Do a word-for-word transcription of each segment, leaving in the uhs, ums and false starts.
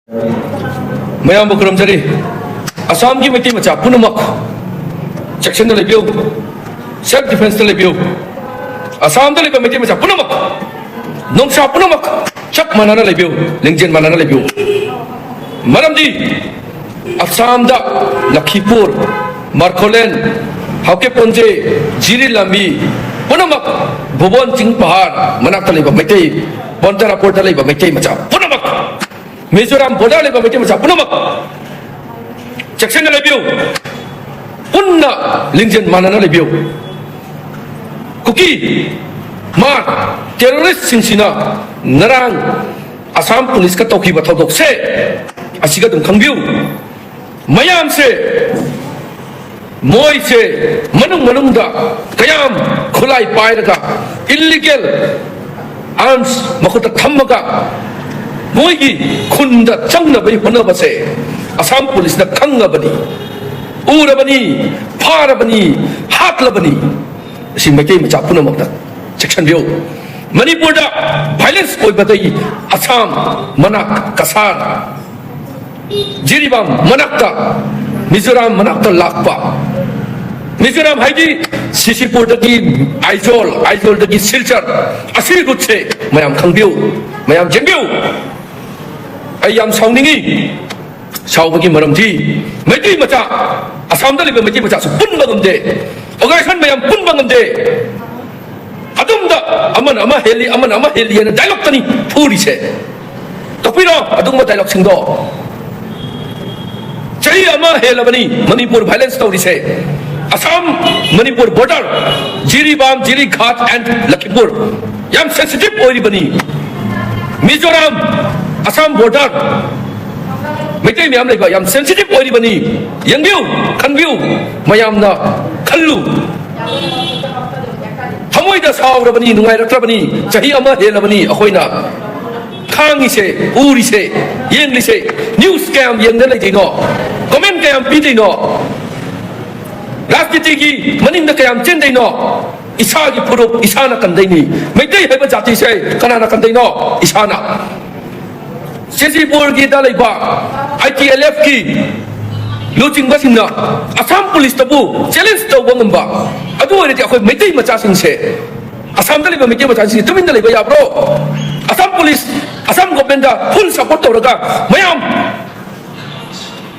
ꯃꯌꯥꯝꯕꯨ ꯈꯨꯔꯨꯝꯖꯔꯤ꯫ ꯑꯁꯥꯝꯒꯤ ꯃꯩꯇꯩ ꯃꯆꯥ ꯄꯨꯝꯅꯃꯛ ꯆꯦꯛꯁꯤꯟꯅ ꯂꯩꯕꯤꯌꯨ, ꯁꯦꯜꯐ ꯗꯤꯐꯦꯟꯁꯇ ꯂꯩꯕꯤꯌꯨ꯫ ꯑꯁꯥꯝꯗ ꯂꯩꯕ ꯃꯩꯇꯩ ꯃꯆꯥ ꯄꯨꯝꯅꯃꯛ, ꯅꯣꯡꯁꯥ ꯄꯨꯝꯅꯃꯛ ꯆꯞ ꯃꯥꯟꯅꯅ ꯂꯩꯕꯤꯌꯨ, ꯂꯤꯡꯖꯦꯜ ꯃꯥꯟꯅꯅ ꯂꯩꯕꯤꯌꯨ꯫ ꯃꯔꯝꯗꯤ ꯑꯁꯥꯝꯗ ꯂꯈꯤꯄꯨꯔ, ꯃꯥꯔꯈꯣꯂꯦꯟ, ꯍꯥꯎꯀꯦ ꯄꯣꯟꯖꯦ, ꯖꯤꯔꯤ ꯂꯝꯕꯤ ꯄꯨꯝꯅꯃꯛ, ꯚꯨꯕꯣꯟ ꯆꯤꯡ ꯄꯍꯥꯔ ꯃꯅꯥꯛꯇ ꯂꯩꯕ ꯃꯩꯇꯩ, ꯕꯣꯟꯇꯔꯥꯄꯨꯔꯗ ꯂꯩꯕ ꯃꯩꯇꯩ ꯃꯆꯥ ꯄꯨꯝꯅꯃꯛ, ꯃꯤꯖꯣꯔꯥꯝ ꯕꯣꯔꯗꯔ ꯂꯩꯕ ꯃꯩꯇꯩ ꯃꯆꯥ ꯄꯨꯝꯅꯃꯛ ꯆꯦꯛꯁꯤꯟꯅ ꯂꯩꯕꯤꯌꯨ, ꯄꯨꯟꯅ ꯂꯤꯡꯖꯦꯜ ꯃꯥꯟꯅꯅ ꯂꯩꯕꯤꯌꯨ꯫ ꯀꯨꯀꯤ ꯃꯥꯔ ꯇꯦꯔꯣꯔꯤꯁꯁꯤꯡꯁꯤꯅ ꯉꯔꯥꯡ ꯑꯁꯥꯝ ꯄꯨꯂꯤꯁꯀ ꯇꯧꯈꯤꯕ ꯊꯧꯗꯣꯛꯁꯦ ꯑꯁꯤꯒ ꯑꯗꯨꯝ ꯈꯪꯕꯤꯌꯨ꯫ ꯃꯌꯥꯝꯁꯦ, ꯃꯣꯏꯁꯦ ꯃꯅꯨꯡ ꯃꯅꯨꯡꯗ ꯀꯌꯥꯝ ꯈꯨꯠꯂꯥꯏ ꯄꯥꯏꯔꯒ ꯏꯜꯂꯤꯒꯦꯜ ꯑꯥꯔꯝꯁ ꯃꯈꯨꯠꯇ ꯊꯝꯃꯒ ꯃꯣꯏꯒꯤ ꯈꯨꯟꯗ ꯆꯪꯅꯕꯒꯤ ꯍꯣꯠꯅꯕꯁꯦ ꯑꯁꯥꯝ ꯄꯨꯂꯤꯁꯅ ꯈꯪꯉꯕꯅꯤ, ꯎꯔꯕꯅꯤ, ꯐꯥꯔꯕꯅꯤ, ꯍꯥꯠꯂꯕꯅꯤ꯫ ꯑꯁꯤ ꯃꯩꯇꯩ ꯃꯆꯥ ꯄꯨꯝꯅꯃꯛꯇ ꯆꯦꯛꯁꯤꯟꯕꯤꯌꯨ꯫ ꯃꯅꯤꯄꯨꯔꯗ ꯚꯥꯏꯂꯦꯟꯁ ꯑꯣꯏꯕꯗꯒꯤ ꯑꯁꯥꯝ ꯃꯅꯥꯛ ꯀꯁꯥꯔ, ꯖꯤꯔꯤꯕꯥꯝ ꯃꯅꯥꯛꯇ, ꯃꯤꯖꯣꯔꯥꯝ ꯃꯅꯥꯛꯇ ꯂꯥꯛꯄ, ꯃꯤꯖꯣꯔꯥꯝ ꯍꯥꯏꯗꯤ ꯁꯤꯁꯤꯄꯨꯔꯗꯒꯤ ꯑꯥꯏꯖꯣꯜ, ꯑꯥꯏꯖꯣꯜꯗꯒꯤ ꯁꯤꯜꯆꯔ, ꯑꯁꯤ ꯔꯨꯠꯁꯦ ꯃꯌꯥꯝ ꯈꯪꯕꯤꯌꯨ, ꯃꯌꯥꯝ ꯌꯦꯡꯕꯤꯌꯨ꯫ ꯑꯩ ꯌꯥꯝ ꯁꯥꯎꯅꯤꯡꯉꯤ꯫ ꯁꯥꯎꯕꯒꯤ ꯃꯔꯝꯗꯤ ꯃꯩꯇꯩ ꯃꯆꯥ, ꯑꯁꯥꯝꯗ ꯂꯩꯕ ꯃꯩꯇꯩ ꯃꯆꯥꯁꯨ ꯄꯨꯟꯕ ꯉꯝꯗꯦ, ꯑꯣꯔꯒꯅꯥꯏꯖꯦꯁꯟ ꯃꯌꯥꯝ ꯄꯨꯟꯕ ꯉꯝꯗꯦ꯫ ꯑꯗꯨꯝꯗ ꯑꯃꯅ ꯑꯃ ꯍꯦꯜꯂꯤ, ꯑꯃꯅ ꯑꯃ ꯍꯦꯜꯂꯤ ꯍꯥꯏꯅ ꯗꯥꯏꯂꯣꯛꯇꯅꯤ ꯐꯨꯔꯤꯁꯦ꯫ ꯀꯛꯄꯤꯔꯣ ꯑꯗꯨꯒꯨꯝꯕ ꯗꯥꯏꯂꯣꯛꯁꯤꯡꯗꯣ꯫ ꯆꯍꯤ ꯑꯃ ꯍꯦꯜꯂꯕꯅꯤ ꯃꯅꯤꯄꯨꯔ ꯚꯥꯏꯂꯦꯟꯁ ꯇꯧꯔꯤꯁꯦ꯫ ꯑꯁꯥꯝ ꯃꯅꯤꯄꯨꯔ ꯕꯣꯔꯗꯔ, ꯖꯤꯔꯤꯕꯥꯝ, ꯖꯤꯔꯤꯘꯥꯠ and ꯂꯈꯤꯄꯨꯔ ꯌꯥꯝ ꯁꯦꯟꯁꯤꯇꯤꯚ ꯑꯣꯏꯔꯤꯕꯅꯤ꯫ ꯃꯤꯖꯣꯔꯥꯝ ꯑꯁꯥꯝ ꯕꯣꯔꯗꯔ, ꯃꯩꯇꯩ ꯃꯌꯥꯝ ꯂꯩꯕ ꯌꯥꯝ ꯁꯦꯟꯁꯤꯇꯤꯚ ꯑꯣꯏꯔꯤꯕꯅꯤ꯫ ꯌꯦꯡꯕꯤꯌꯨ, ꯈꯟꯕꯤꯌꯨ, ꯃꯌꯥꯝꯅ ꯈꯜꯂꯨ꯫ ꯊꯃꯣꯏꯗ ꯁꯥꯎꯔꯕꯅꯤ, ꯅꯨꯡꯉꯥꯏꯔꯛꯇ꯭ꯔꯕꯅꯤ꯫ ꯆꯍꯤ ꯑꯃ ꯍꯦꯜꯂꯕꯅꯤ ꯑꯩꯈꯣꯏꯅ ꯈꯥꯡꯉꯤꯁꯦ, ꯎꯔꯤꯁꯦ, ꯌꯦꯡꯂꯤꯁꯦ꯫ ꯅ꯭ꯌꯨꯁ ꯀꯌꯥꯝ ꯌꯦꯡꯗ ꯂꯩꯗꯣꯏꯅꯣ? ꯀꯣꯃꯦꯟ ꯀꯌꯥꯝ ꯄꯤꯗꯣꯏꯅꯣ? ꯔꯥꯖꯅꯤꯇꯤꯒꯤ ꯃꯅꯤꯡꯗ ꯀꯌꯥꯝ ꯆꯦꯟꯗꯣꯏꯅꯣ? ꯏꯁꯥꯒꯤ ꯐꯨꯔꯨꯞ ꯏꯁꯥꯅ ꯀꯟꯗꯣꯏꯅꯤ꯫ ꯃꯩꯇꯩ ꯍꯥꯏꯕ ꯖꯥꯇꯤꯁꯦ ꯀꯅꯥꯅ ꯀꯟꯗꯣꯏꯅꯣ? ꯏꯁꯥꯅ꯫ ꯆꯦꯆꯤꯄꯨꯔꯒꯤꯗ ꯂꯩꯕ ꯑꯥꯏ ꯇꯤ ꯑꯦꯜ ꯑꯦꯐꯀꯤ ꯂꯨꯆꯤꯡꯕꯁꯤꯡꯅ ꯑꯁꯥꯝ ꯄꯨꯂꯤꯁꯇꯕꯨ ꯆꯦꯂꯦꯟꯖ ꯇꯧꯕ ꯉꯝꯕ, ꯑꯗꯨ ꯑꯣꯏꯔꯗꯤ ꯑꯩꯈꯣꯏ ꯃꯩꯇꯩ ꯃꯆꯥꯁꯤꯡꯁꯦ ꯑꯁꯥꯝꯗ ꯂꯩꯕ ꯃꯩꯇꯩ ꯃꯆꯥꯁꯤꯡꯁꯤ ꯇꯨꯃꯤꯟꯅ ꯂꯩꯕ ꯌꯥꯕ꯭ꯔꯣ? ꯑꯁꯥꯝ ꯄꯨꯂꯤꯁ, ꯑꯁꯥꯝ ꯒꯣꯚꯔꯟꯃꯦꯟꯗ ꯐꯨꯜ ꯁꯄꯣꯔꯠ ꯇꯧꯔꯒ ꯃꯌꯥꯝ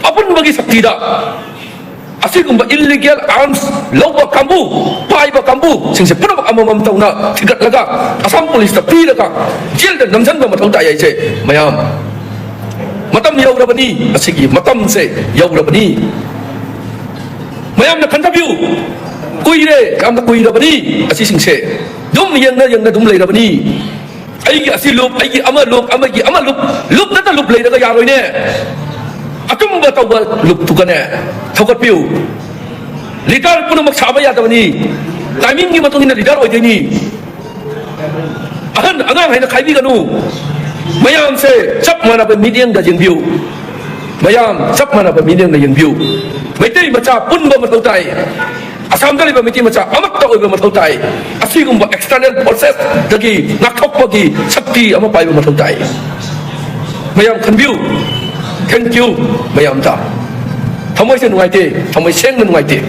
ꯑꯄꯨꯟꯕꯒꯤ ꯁꯛꯇꯤꯗ ꯑꯁꯤꯒꯨꯝꯕ ꯏꯜꯂꯤꯒꯦꯜ ꯑꯥꯔꯝꯁ ꯂꯧꯕ ꯀꯥꯡꯕꯨ, ꯄꯥꯏꯕ ꯀꯥꯡꯕꯨꯁꯤꯡꯁꯦ ꯄꯨꯝꯅꯃꯛ ꯑꯃꯃꯝ ꯇꯧꯅ ꯊꯤꯒꯠꯂꯒ ꯑꯁꯥꯝ ꯄꯨꯂꯤꯁꯇ ꯄꯤꯔꯒ ꯖꯦꯜꯗ ꯅꯝꯁꯤꯟꯕ ꯃꯊꯧ ꯇꯥꯏ ꯍꯥꯏꯁꯦ ꯃꯌꯥꯝ꯫ ꯃꯇꯝ ꯌꯧꯔꯕꯅꯤ, ꯑꯁꯤꯒꯤ ꯃꯇꯝꯁꯦ ꯌꯧꯔꯕꯅꯤ꯫ ꯃꯌꯥꯝꯅ ꯈꯟꯊꯕꯤꯌꯨ, ꯀꯨꯏꯔꯦ, ꯌꯥꯝꯅ ꯀꯨꯏꯔꯕꯅꯤ꯫ ꯑꯁꯤꯁꯤꯡꯁꯦ ꯑꯗꯨꯝ ꯌꯦꯡꯅ ꯌꯦꯡꯅ ꯑꯗꯨꯝ ꯂꯩꯔꯕꯅꯤ꯫ ꯑꯩꯒꯤ ꯑꯁꯤ ꯂꯨꯞ, ꯑꯩꯒꯤ ꯑꯃ ꯂꯨꯞ, ꯑꯃꯒꯤ ꯑꯃ ꯂꯨꯞ, ꯂꯨꯞ ꯅꯠꯇ ꯂꯨꯞ ꯂꯩꯔꯒ ꯌꯥꯔꯣꯏꯅꯦ꯫ ꯑꯆꯨꯝꯕ ꯇꯧꯕ ꯂꯨꯞꯇꯨꯒꯅꯦ ꯊꯧꯒꯠꯄꯤꯌꯨ꯫ ꯂꯤꯗꯔ ꯄꯨꯝꯅꯃꯛ ꯁꯥꯕ ꯌꯥꯗꯕꯅꯤ꯫ ꯇꯥꯏꯃꯤꯡꯒꯤ ꯃꯇꯨꯡ ꯏꯟꯅ ꯂꯤꯗꯔ ꯑꯣꯏꯗꯣꯏꯅꯤ꯫ ꯑꯍꯟ ꯑꯉꯥꯡ ꯍꯥꯏꯅ ꯈꯥꯏꯕꯤꯒꯅꯨ꯫ ꯃꯌꯥꯝꯁꯦ ꯆꯞ ꯃꯥꯟꯅꯕ ꯃꯤꯠꯌꯦꯡꯗ ꯌꯦꯡꯕꯤꯌꯨ꯫ ꯃꯌꯥꯝ ꯆꯞ ꯃꯥꯟꯅꯕ ꯃꯤꯠꯌꯦꯡꯗ ꯌꯦꯡꯕꯤꯌꯨ꯫ ꯃꯩꯇꯩ ꯃꯆꯥ ꯄꯨꯟꯕ ꯃꯊꯧ ꯇꯥꯏ꯫ ꯑꯁꯥꯝꯗ ꯂꯩꯕ ꯃꯩꯇꯩ ꯃꯆꯥ ꯑꯃꯠꯇ ꯑꯣꯏꯕ ꯃꯊꯧ ꯇꯥꯏ꯫ ꯑꯁꯤꯒꯨꯝꯕ ꯑꯦꯛꯁꯇꯔꯅꯦꯜ ꯐꯣꯔꯁꯦꯁꯇꯒꯤ ꯉꯥꯛꯊꯣꯛꯄꯒꯤ ꯁꯛꯇꯤ ꯑꯃ ꯄꯥꯏꯕ ꯃꯊꯧ ꯇꯥꯏ꯫ ꯃꯌꯥꯝ ꯈꯟꯕꯤꯌꯨ꯫ ꯊꯦꯡꯀ꯭ꯌꯨ ꯃꯌꯥꯝꯗ꯫ ꯊꯃꯣꯏꯁꯦ ꯅꯨꯡꯉꯥꯏꯇꯦ, ꯊꯃꯣꯏ ꯁꯦꯡꯅ ꯅꯨꯡꯉꯥꯏꯇꯦ꯫